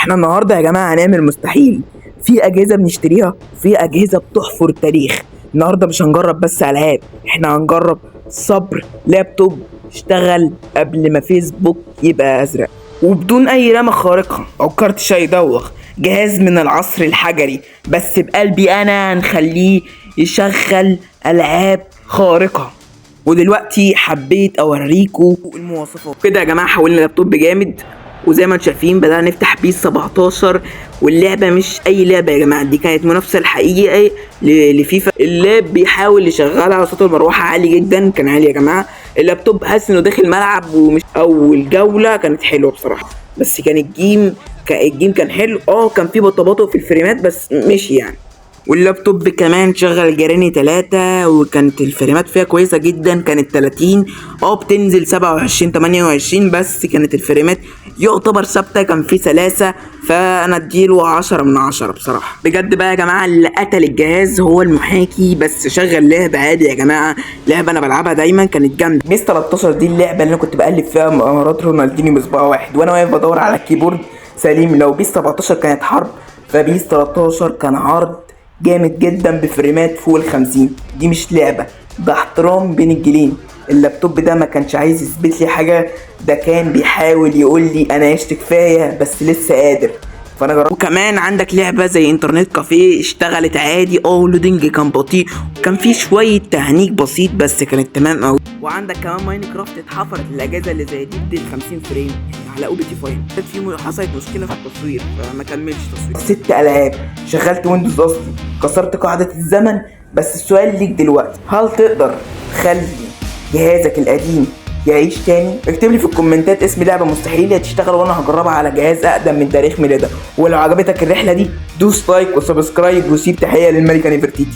احنا النهارده يا جماعة هنعمل مستحيل. في اجهزة بنشتريها، في اجهزة بتحفر التاريخ. النهارده مش هنجرب بس العاب، احنا هنجرب صبر لابتوب اشتغل قبل ما فيسبوك يبقى ازرق، وبدون اي رامة خارقة او كارت شاي يدوخ. جهاز من العصر الحجري بس بقلبي انا هنخليه يشغل العاب خارقة. ودلوقتي حبيت اوريكم المواصفات كده يا جماعه. حولنا لابتوب جامد، وزي ما انتم شايفين بدأنا نفتح PES 17، واللعبة مش اي لعبه يا جماعه، دي كانت منافسه الحقيقية لفيفا. اللاب بيحاول يشغلها، صوت المروحة عالي جدا، كان عالي يا جماعه. اللابتوب حاسس انه داخل ملعب، ومش اول جولة كانت حلوة بصراحه، بس كان ال game كان حلو. كان في بطبطه في الفريمات بس مشي يعني. واللابتوب كمان شغل Granny 3، وكانت الفريمات فيها كويسة جدا، كانت 30، بتنزل 27 28، بس كانت الفريمات يعتبر ثابتة، كان في سلاسة. فانا اديله 10 من 10 بصراحة. بجد بقى يا جماعة اللي قتل الجهاز هو المحاكي، بس شغل لعب عادي يا جماعة، لعبة انا بلعبها دايما كانت جامدة. PES 13 دي اللعبة اللي انا كنت بقلب فيها مهارات رونالدينيو بصباع واحد وانا واقف بدور على ال keyboard سليم. لو PES 17 كانت حرب، ف PES 13 كان عرض جامد جدا بفريمات فوق ال50. دي مش لعبة، ده احترام بين الجيلين. اللابتوب ده ما كانش عايز يثبت لي حاجة، ده كان بيحاول يقول لي انا عشت كفاية بس لسه قادر. فانا جربت. وكمان عندك لعبة زي Internet Cafe اشتغلت عادي، loading كان بطيء، كان في شوية تهنيج بسيط بس كانت تمام قوي. وعندك كمان Minecraft اتحفرت للاجهزة اللي زي دي بدل 50 frame على OptiFine. في حصلت مشكلة في التصوير فما كملش تصوير. 6 العاب شغلت Windows اصلي، كسرت قاعدة الزمن. بس السؤال ليك دلوقتي، هل تقدر تخلي جهازك القديم يعيش تاني؟ اكتب لي في الكومنتات اسم لعبه مستحيل تشتغل وانا هجربها على جهاز اقدم من تاريخ ميلادك. ولو عجبتك الرحلة دي دوس like و subscribe وسيب تحية للملكه نفرتيتي.